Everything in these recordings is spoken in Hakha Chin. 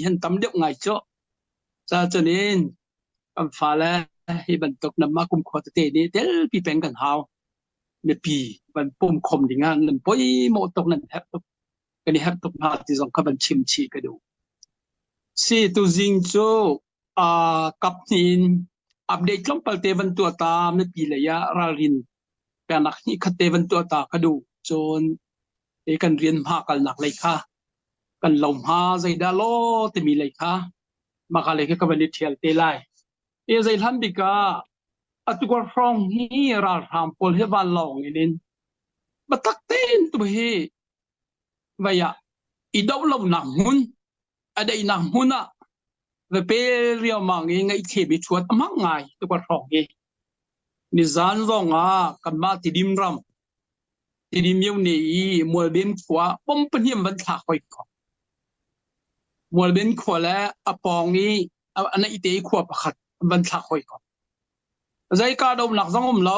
hin tam deuh ngai cu. Ca cunin kan fale hi bantuk namah kumkhua tete nih telpi peng kan hau. Mipi van pum khom ding ah nan poimawh tuk nan herh tuk kan i herh tuk hna ti zong kha van chim chih ka duh. Si tuzing cu kap hnih in update tlawmpal te van tuah ta mipi lei ah ralrin peknak hnih khat te van tuah ta ka duh. Cun kan rian hma kalnak lei kha kan lo hma zeidah law timi lei kha maka lei kha ka van i ṭhial te lai. E zei hlan bik ah atu hrawng hi ralhrang pawl hi vanlawng in in biatak tein tu hi vai ah i doh lonak hmun a daihnak hmun ah va pel riangmang i ngaihthiam i ṭhuat a hmang ngai tukar hrawng hi. Nizan zong ah kanmah Tidim ram Tidim myone i Mualben khua pom pahnih an van thlak hoi ko. Mualben khua le a pawng i a naih te i khua pakhat an van thlak hoi ko. Zei kahdohnak zong um lo.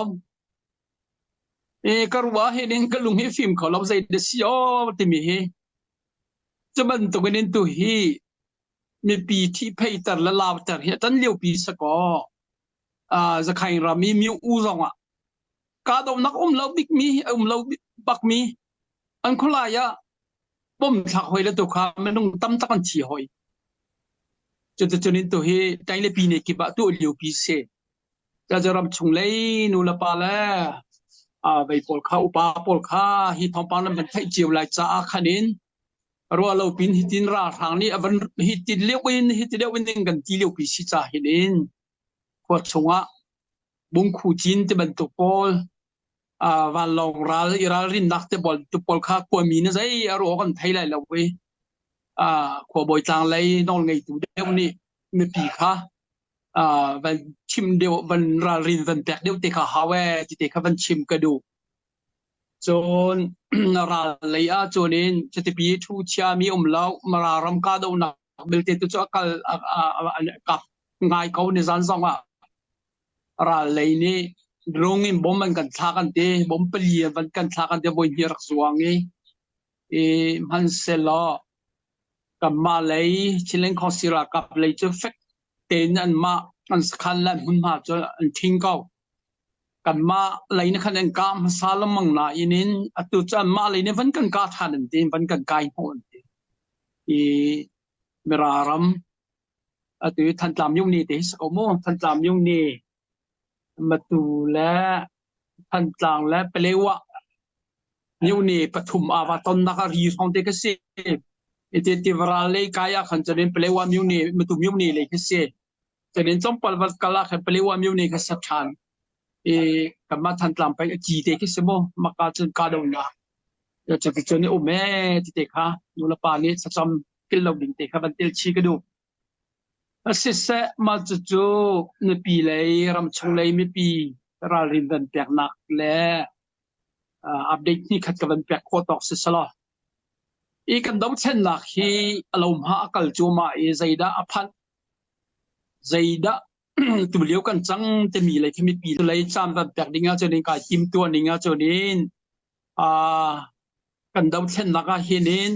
E ka ruah hi ning ka lung hi fim kho lo zei da si aw timi hi Cu bantukin in tuhi mipi ṭhihpheihter le lauter hi a ṭan liopi si kaw Zakhaing ram i Myo U zongah kahdohnak um lo bikmi a um lo bakmi an khualai ah bom thlak hoi le tu kha minung tam tak an thi hoi. Cuticun in tuhi Tainglepi ne kip ah tuah liopi si. Ram chung lei nu le pa le vei pawl kha upa pawl kha hi thawngpang nan van theih cio lai caah khan in ruah lo pin hitin ralhrang nih a van hi ti lio in hi ti deuh in kan ti lio pi si ca hin in khua chungah bungkhu cin ti bantuk pawl vanlawng ral i ralrinnak te pawl tu pawl kha khuami na zei a ruah kan thei lai lo i khuabawi tlang lei nawl ngeitu deuh nih mipi kha van chim deuh van ralrin van pek deuh te kha hau ee ti te kha van chim ka duh. Cun ral lei ah cun in catipi thu chiami um lo Mara ram kahdohnak belte tu cu a kal kap ngai ko nizan zong ah ral lei nih drone in bom an kan thlak an ti bom pali an kan thlak an ti voi hnih rak zuang i i hmanhsehlaw Kanmah lei Chinland Khawsi ralkap lei cu fek tein anmah an sakhan le an hmunhma cu an ṭhing ko. Kanmah lei nih khan an kah hmasa lengmang nain in atu cu anmah lei nih van kan kah ṭhan an ti, van kan kai hnawh an ti. I Mira ram atu i Thantlang Myone te hi si ko mu. Thantlang Myone Matu le Thantlang le Palewa Myone pathum aa va tonnak a ri hrawng te ka si. Iti Tivaral lei kai ah khan cun Palewa Myone Matu Myone lei khi si. Cunin tlawmpal va kal ah khan Palewa Myone kha sa ṭhan. I kanmah Thantlang pei a ki te khi si mu. Maka cun kahdohnak. Cuticun i um ee ti te kha nulepa nih thlacam philh lo ding te kha van tel chih ka duh. Siseh, mah cucu mipi lei, ramchung lei mipi ralrin van peknak le update hnihkhat ka van pek khawh tawk si selaw. I kan dothlennak hi a lohma a kal cuahmah i zeidah a phanh, zeidah tulio kan cang timi lei khi mipi lei caan van pek ding ahcun in kai timtuah ning ahcun in kan dothlennak ah hin in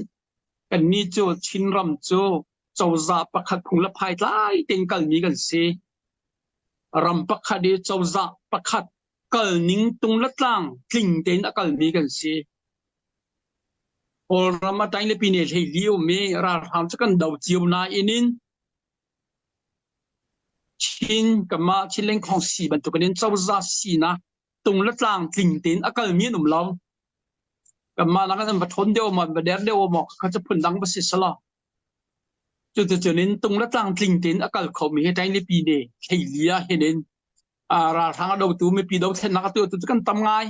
Kannih cu Chinram cu cozah pakhat phung le phai tlai tein kalmi kan si. Ram pakhat i cozah pakhat kalning tung le tlang tling tein a kalmi kan si. Kawlram a tainglepi ne hlei li um i ralhrang cu kan do cio nain in Chin kanmah Chin Lengkhong si bantukin in cozah sinak tung le tlang tling tein a kalmi an um lo. Kanmah nak an va ṭhawn deuh maw, an va der deuh maw kha cu phundang va si selaw. Cuticun in tung le tlang tling tein a kal khomi hi Tainglipi ne thleili ah hin in ralhrang a dotu mipi dothlennak a tuahtu cu kan tam ngai.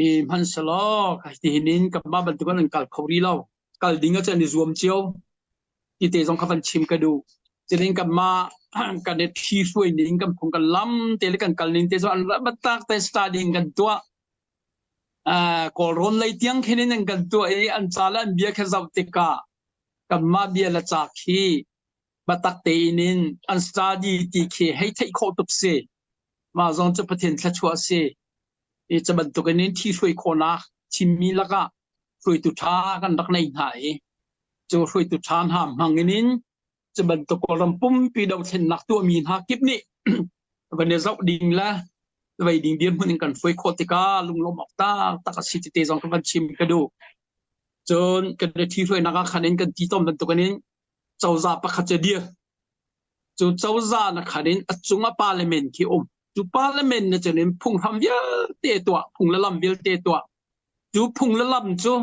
I hmanhselaw tihin in kanmah bantuk in an kal kho rih lo. Kal ding ahcun an i zuam cio. Ti te zong kha van chim ka duh. Cutin kanmah kan i ṭhi hruai ning, kan phung kan lam te le kan kal ning te cu an biatak te study in kan tuah. Kawlrawn lei tiang khin in an kan tuah i an ca le an bia kha zoh tikah kanmah bia le ca khi biatak tein in an study ti khi hei theih khawh tuk si. Mah zong cu Pathian thluachuah a si. I cu bantuk in ṭhi hruai khawhnak Chinmi lakah hruaitu ṭha kan rak nei hna i. Cu hruaitu ṭha hna hmang in cu bantuk Kawlram pumpi dothlennak tuahmi hna kip nih van i zoh ding le vei ding dirhmun in kan hruai khawh tikah lunglawm awk taktak a si tete zong ka van chim ka duh. Cun kan i ṭhihruainak ah khan in kan ti tawn bantukin in cozah pakhat cu dir. Cu cozah na khan in a cung ah parliament khi um. Cu parliament na cun in phunghram vialte tuah, phung le lam vialte tuah. Cu phung le lam cu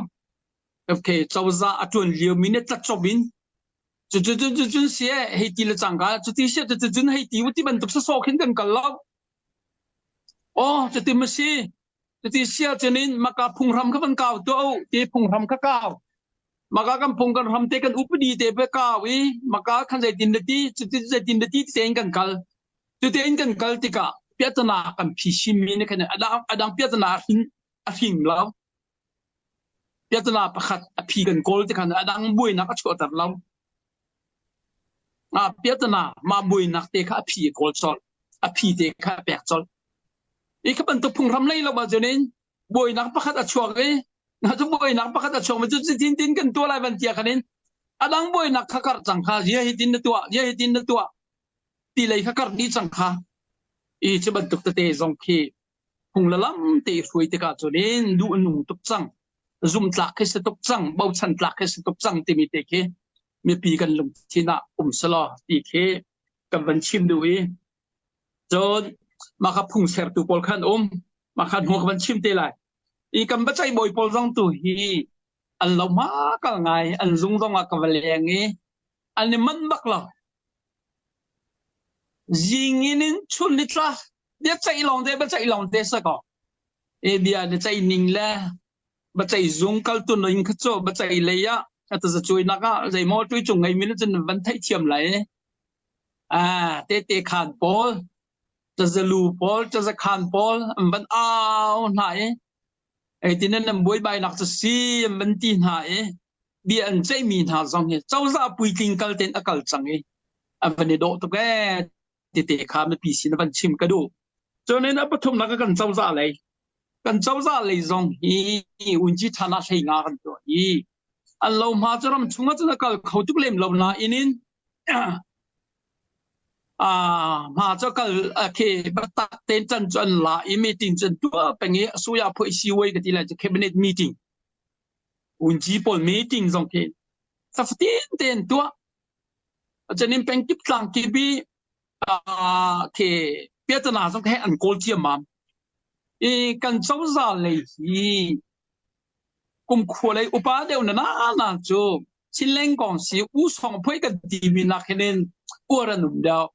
okay, cozah a ṭuan liomi nih tlatcop in cu cu cu cun si hei ti le cangka cuti si cu cun hei ti ti bantuk sawsawh khin kan kal lo. Oh, cuti ma si. Cuti si ahcun in maka phunghram kha van kau tuah u ti phunghram kha kau. Maka kan phung kan ram te kan upadi te pe kau i maka khan zeitin na ti cuti zeitin na ti tein kan kal. Cutein kan kal tikah piahtana kan phisin mi nih khan adang adang piahtana a hring a hring lo. Piahtana pakhat a phi kan kawl tikhan adang buainak a chuahter lo. Ah piahtana mah buainak te kha a phi a kawl colh. A phi te kha a pek colh. I kha bantuk phunghram lei lo ahcun in buainak pakhat a chuak i na cu buainak pakhat a chuak mi cu tin tin kan tuah lai van tia khan in adang buainak kha karh cang kha zia hi tin na tuah zia hi tin na tuah ti lei kha karh dih cang kha i cu bantuk tete zong khi phung le lam te i hruai tikah cun in duh nung tuk cang zumtlak khi si tuk cang bochan tlak khi si tuk cang timi te khi mipi kan lungthin ah um selaw ti khi kan van chim duh i Cun mah kha phung sertu pawl khan um. Mah kha hnu ka van chim te lai. I kan biaceih bawi pawl zong tu hi an lo hma kal ngai. An zung zong ah ka va leng i an i manh bak lo. Zing in in chun ni tla biaceih lawng te biaceih lawng te sa ko. E bia na ceih ning le biaceih zung kal tu ning kha cu biaceih lei ah tazacuai nak ah zeimaw tui cung ngei mi na cun van theih thiam lai. Ah, tehte khaan pawl, cazalu pawl, cazakhaan pawl an van au hna i eitin nan buaibainak cu si an van ti hna i bia an ceihmi hna zong hi cozah puitling kal tein a kal cang i a van i dawh tuk ee tete kha mipi sin a van chim ka duh. Cun in a pathumnak ah kan cozah lei kan cozah lei zong hi unci ṭhan ah hlei nga kan tuah i an lo hma cu ram chung ah cun a kal kho tuk lem lo nain in hma cu kal khi biatak tein can cu an la i meeting cu an tuah peng i suya phuai siwai ka ti lai cu cabinet meeting unci pawl meeting zong khi safatin tein tuah canin pengkip tlang kip i khi piatana zong he an kawl ciammam i kan cozah lei hi kumkhua lei upa deuh na na cu Chinleng kong si u song phoi kan timi nak hin in uar an um deuh.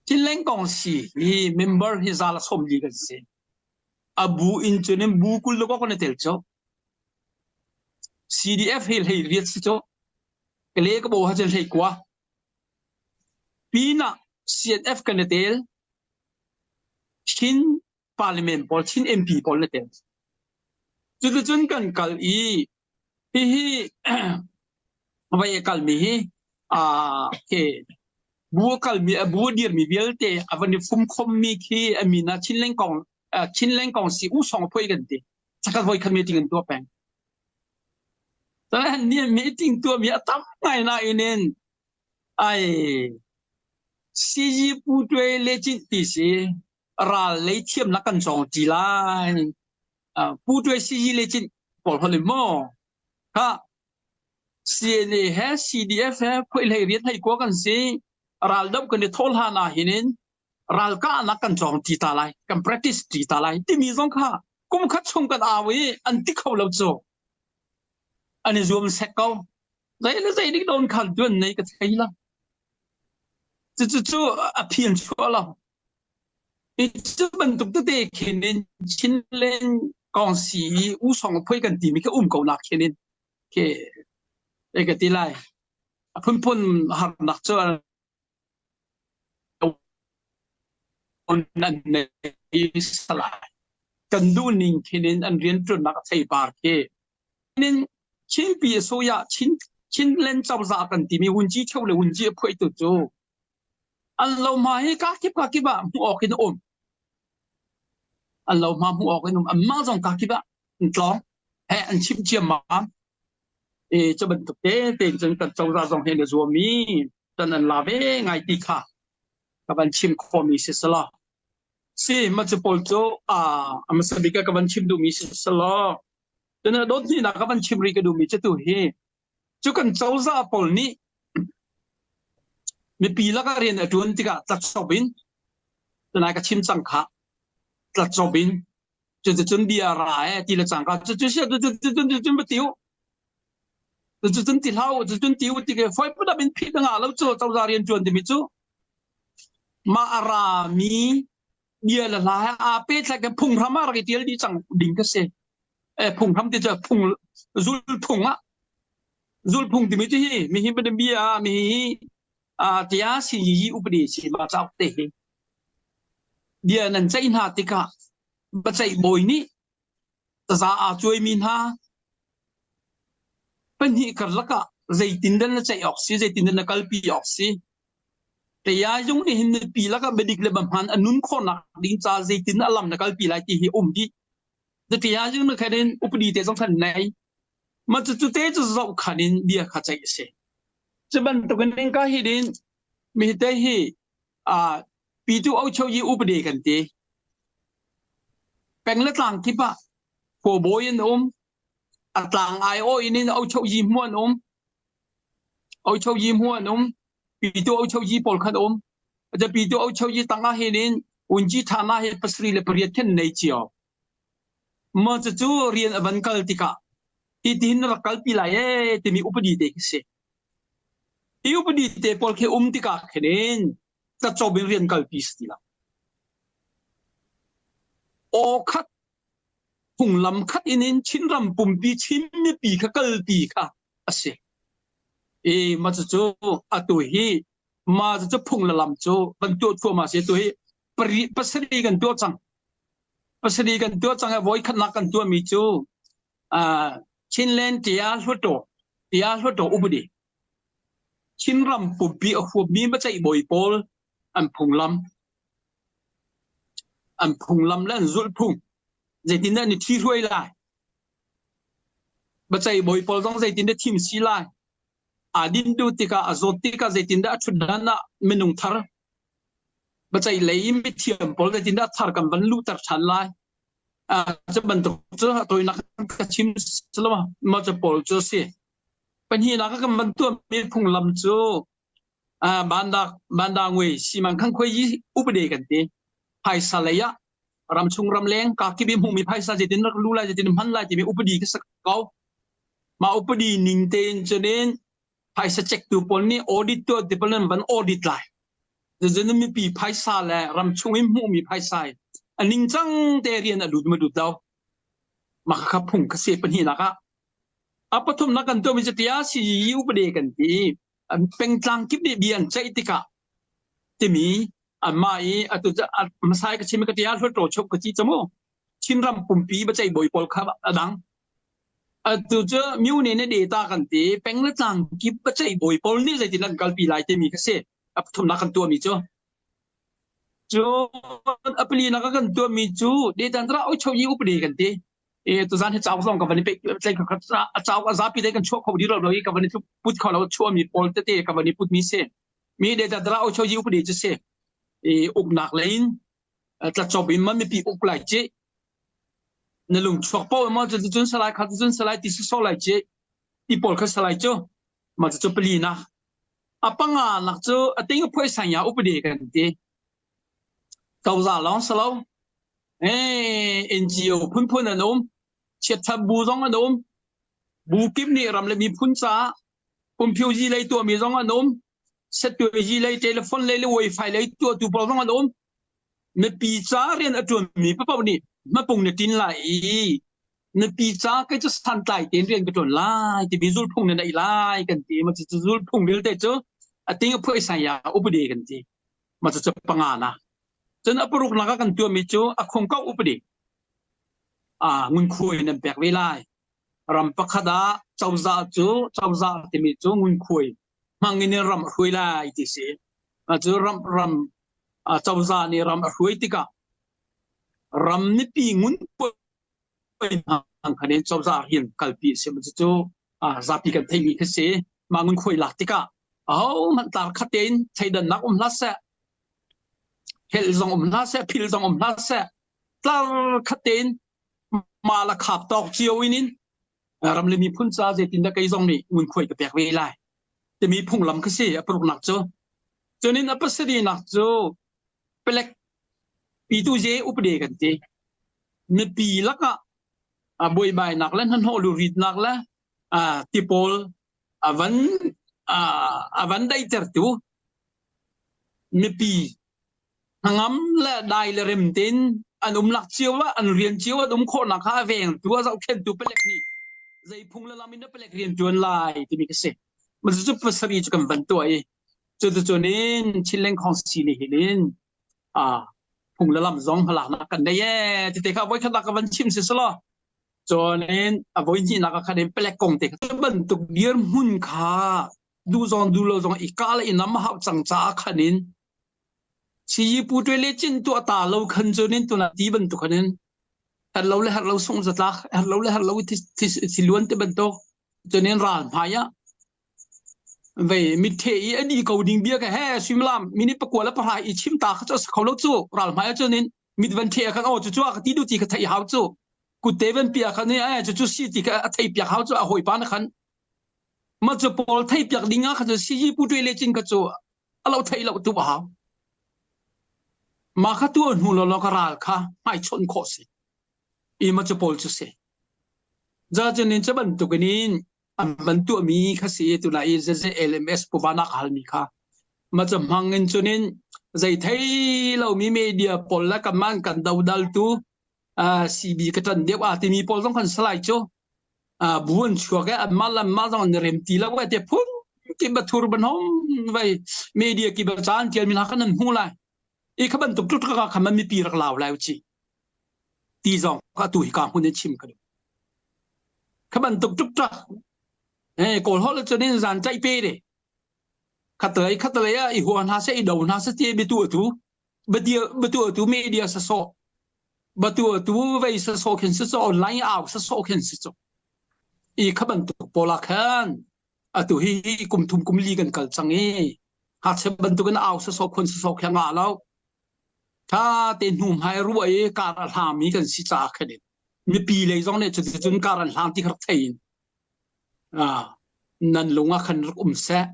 Chinleng kong si hi member hi za la som li kan si. A bu in cun in bu kul le kan tel cho. CDF hi hlei riat si cho. Kale ka bo ha chen hlei kwa. Pina CNF kan tel. Chin parliament pawl Chin MP pawl na tel. Cuticun kan kal i hihi vai a kalmi hi ke bu a kalmi a bu a dirmi vialte a van i fumkhommi khi a min ah Chinleng kong Chinleng kong si u song phoi kan ti. Chakhat voi khat meeting an tuah peng. Cun ni meeting tuahmi a tam ngai nain in ai CG Pu Tuai le Chin ti si ral lei thiamnak kan cawng ṭi lai. Pu Tuai Siji le Cin pawl hol in maw kha CNA he CDF he phoih hlei riat hlei kua kan si ral doh kan i thawh hlan ah hin in ralkahnak kan cawng ṭi ta lai kan practice ṭi ta lai timi zong kha kum khat chung kan au i an ti kho lo cu an i zuam sek ko zei le zei dik don khan tuan nei ka thei lo cucu cu a phian chuah lo Cu bantuk tete khin in Chinland kong si i u song phoi kan timi khi um ko nak khin in khi ei ka ti lai. A phunphun harnak cu an nei salai. Kan duh ning khin in an rianṭuannak a theipar khi. Nin Chinpi soya Chin Chinland cozah kan timi hunci cheu le hunci a phuai tu cu An lohma hi kakip kakip ah hmuh awk in a um. An lohma hmuh awk in um. Anmah zong kakip ah an tlawng. He an chimh ciammam. E cu bantuk te tein cun kan cozah zong hi na zuam i tan an la ve ngai ti kha ka van chim khawhmi si selaw. Si ma cu pawl cu a hmasa bik ah ka van chim duhmi si selaw. Cun a dawt hnihnak ka van chim rih ka duhmi cu tu hi cu kan cozah pawl nih mipi lakah rian a ṭuan tikah tlatchop in tunai ka chim cang kha tlatchop in cuticun bia ra e ti le cangka cucu sia cucun cucun va ti u cucun ti hlah u cucun ti u ti ke foi put in phit nga lo cu cozah rian ṭuan timi cu mah a ra mi bia le hla he aa pehtlaih kan phunghram ah rak i tial dih cang ding ka si. Eh phunghram ti cu phung zulphung ah zulphung timi cu hi mihi bia mihi hi tia si yi upadi si ma cauk te hi bia nan ceih hna tikah biaceih bawi nih taza aa cuaimi hna pahnih karlak ah zeitindah na ceih awk si zeitindah na kalpi awk si Tayayung nih hin mipi lakah biadik le biahman a nun khawhnak ding ca zeitin a lam na kalpi lai ti hi um dih. Tayayung na khan in upadi te zong khan nei. Ma cu cu te cu zoh khan in bia kha ceih a si. Cu bantukin in ka hi din mi te hi a pitu o cho yi upadi kan ti. Peng le tlang kip ah khuabawi an um, a tlang ai aw in in o cho yi hmu an um. O cho yi hmu an um. Pitu o cho yi pawl khan um. Aja pitu o cho yi tangah hin in unji thana hi pasri le pariat khen nei cio. Ma cu cu rian a van kal tikah hi tihin na rak kalpi lai ee timi upadi te khi si. Hi upadi te pawl khi um tikah khin in tlatcawm in rian kalpi si ti lo. Aw khat phunglam khat in in Chinram pumpi Chin mipi kha kalpi kha a si. I ma cucu atu hi ma cucu phung le lam cu kan tuah thluahmah si tu hi pari pasarih kan tuah cang. Pasarih kan tuah cang i voikhatnak kan tuahmi cu uh, Chinland Tia Hluttaw Tia Hluttaw upadi Chinram pumpi a huapmi biaceih bawi pawl an phunglam an phunglam le an zulhphung zeitindah an i ṭhihruai lai biaceih bawi pawl zong zeitindah thim si lai aa din duh tikah a zawt tikah zeitindah a ṭhutdan ah minung thar biaceih lei i mithiam pawl zeitindah thar kan van luhter ṭhan lai cu bantuk cu a tawinak ka chim salama ma cu pawl cu a si pahnihnak kan van tuahmi phunglam cu banda banda ngui simang khang khuai yi upade kan ti phaisa lei ah ramchung ramleng ka kibi hmuhmi phaisa zeitin rak lu lai zeitin hman lai timi upadi ka sak ko ma upadi ning tein cunin phaisa check tu pawl nih audit tuah ti pawl van audit lai cun mipi phaisa le ramchung in hmuhmi phaisa a ningcang te rian a lut ma lut lo mah kha phung ka se pahnihnak ah a pathumnak kan tuahmi cu tia si upade kan ti pengtlang kip nih bia an ceih tikah timi anmah i atu hmasa ka chim ka tia hluttaw chuk ka ci chamu Chinram pumpi biaceih bawi pawl kha a dang atu cu myone ne data kan ti peng le tlang kip biaceih bawi pawl nih zeitin an kalpi lai timi kha si a pathumnak kan tuahmi cu cun a palinak kan tuahmi cu data ra oi cho yi upade kan ti e tuzan hi cauk zong ka van i pe tlai kha a cauk a zapi te kan chuah kho dih lo i ka van i put kho lo chuahmi pawl tete ka van i put mi si mi data dra o cho yi upade cu si i uknak lei in tlacop in man mipi uk lai ci na lung chuak po ma cu cun salai kha cun salai ti so lai ci ti pawl kha salai cu ma cu pali na a panga nak cu a ting phoi sang ya upade kan ti cozah lawng si lo NGO phunphun an um chiatṭhat bu zong an um bu kip nih ram le miphun caah pumphiozi lei tuahmi zong an um settuaizi lei telephone lei le wifi lei tuahtu pawl zong an um mipi ca rian a ṭuanmi paoh nih hmapung na ṭin lai i mipi ca kei cu santlai tein rian ka ṭuan lai timi zulphung na neih lai kan ti ma cu zulphung vialte cu a ting a phuai sang ya upadi kan ti ma cu panga na cun a paruk nak ah kan tuahmi cu a khung kau upadi a ngunkhuai nan pek ve lai ram pakhat ah cozah cu cozah timi cu ngunkhuai hmang in ram a hruai lai ti si cu ram ram cozah nih ram a hruai tikah ram mipi ngunkhuai hmang khan in cozah rian kalpi a si cucu. Zapi kan theimi khi si. Mah ngunkhuai lak tikah ahohmanh tlar khat tein thleidannak um hlah seh, helh zong um hlah seh, phil zong um hlah seh, tlar khat tein mah la khap tawk cio in in ram le miphun ca zeitindah kei zong nih ngunkhuai ka pek ve lai timi phunglam khi si a paruknak cu. Cunin a pasarihnak cu palek pitu je upade kan ti. Mipi lakah buaibainak le hnahnawh luritnak le tipawl a van a van daihtertu mipi hnangam le dai le rem tein an umnak cio ah an rian cio an um khawhnak kha a vengtu a zohkhenhtu palek nih zei phung le lam in palek rian ṭuan lai timi ka si. Cucu pasarih cu kan van tuah i cuticun in Chinland Council nih hin in phung le lam zong hmalaknak kan nei ee tite kha voikhat ah ka van chim si selaw cun in a voi hnihnak ah khan in palek kong te kha bantuk dirhmun kha duh zong duh lo zong i kah le i nam hau cang caah khan in Siyi pu ṭwe le cin tuah ta lo khan cun in tuna ti bantuk khan in her lo le her lo sung zatlak her lo le her lo thi luan te bantuk cun in ral hmai ah vei mithe i a di ko ding bia ka he suimilam minute pakua le pahra i chim ta kha cu a si kho lo cu ral hmai ah cun in mit van the khan aw cu cu a ka ti du ti ka theih hau cu kutte van pia khan eh cu cu si ti ka a thei piak hau cu a hawipa na khan ma cu pawl thei piak ding ah kha cu si pu ṭwe le cin kha cu a lo thei lo tu a hau ma kha tu hnu lo lo ka ral kha hmai chon khawh si i ma cu pawl cu si za cun in cu bantuk in an van tuahmi kha si tuna i ZZLMS puvanak halmi kha ma cu hmang in cunin zei thei lomi media pawl le kanmah kan dodal tu CB ka ṭan deuh a timi pawl zong kan salai cu bu an chuak e anmah le anmah zong an rem ti lo e te phun ki bathur banhom vai media ki ba caan tial mi hna khan an hmu lai i kha bantuk tuk ka kha man mipi rak lau lai uci ti zong ka tu hi ka hmun in chim ka duh kha bantuk tuk tak eh kawl hol cun in zan chai pe de khatlei khatlei ah i hua hna se i do hna se ti bi tu tu batia batu tu media sa so batu tu vei sa so khin sa so online au sa so khin sa so i kha bantuk pola khan atu hi kum thum kum li kan kal cang i ngakchia bantukin au sawsawh khun sawsawh khi a ngah lo. Tha te hnu hmai ruah i kar a hlangmi kan si caah khan in mipi lei zong nih cuticun kar an hlang ti kha rak thei in nan lung ah khan rak um seh.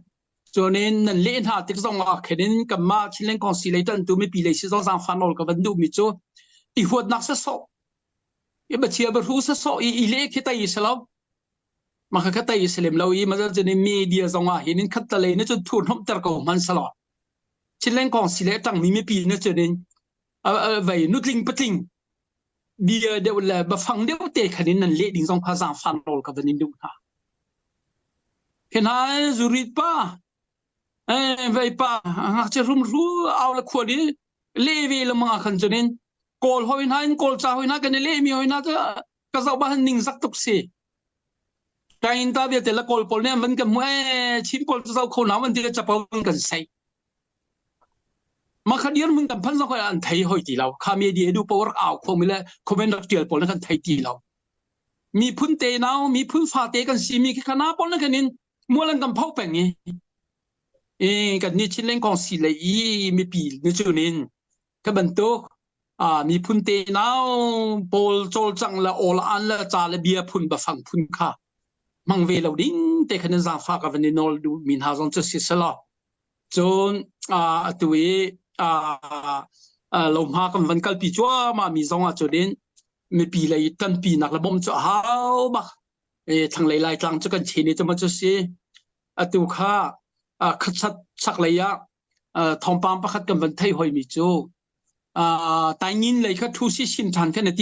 Cunin nan leh hna tik zong ah khan in kanmah Chinland Council lei tantu mipi lei si zong zaangfah nawl ka van duhmi cu i huatnak sawsawh i bachia bahru sawsawh i i leh khi tai si lo. Mah kha tai si lem lo i mazal cun in media zong ah hin in khat lei na cun thurhnomhter ko hman selaw Chinland kong si le tangmi mipi na cun in vei nutling patling bia deuh le bafang deuh te khan in nan leh ding zong kha zaangfan rawl ka van in duh hna. Khi hna zurit pa vei pa ngakchia hrumhru au le khual i le ve le mga khan cun in kawl hoi hna in kawl ca hoi hna kan i leh mi hoi hna cu ka zoh bah ning zak tuk si kain ta vialte la kawl pawl nih an van kan hmu ee Chin pawl cu zoh kho na van ti le capo van kan sei ma kha dir mun kan phan zong an thei hoi ti lo kha media du power au kho mi le comment rak tial pawl na kan thei ti lo miphun te nau miphun fa te kan si mi khi khana pawl na kan in mualan kan pho peng i e kan ni Chin leng kong si le i mipi ni chunin ka bantuk miphun tenau pawl cawlcangh le awl an le ca le bia phun bafang phun kha hmang ve lo ding te khan in zaangfah ka van i nawl duh mi hna zong cu si selaw cun atu i lohma kan van kalpi cuahmah mi zong ah cun in mipi lei ṭanpinak le bawmh cu a hau bak thlanglei laitlang cu kan chin i cu cu si atu kha khatsat chaklei ah thawngpang pakhat kan van theih hoi mi cu Taingin lei kha thu si sim ṭhan khan a ti.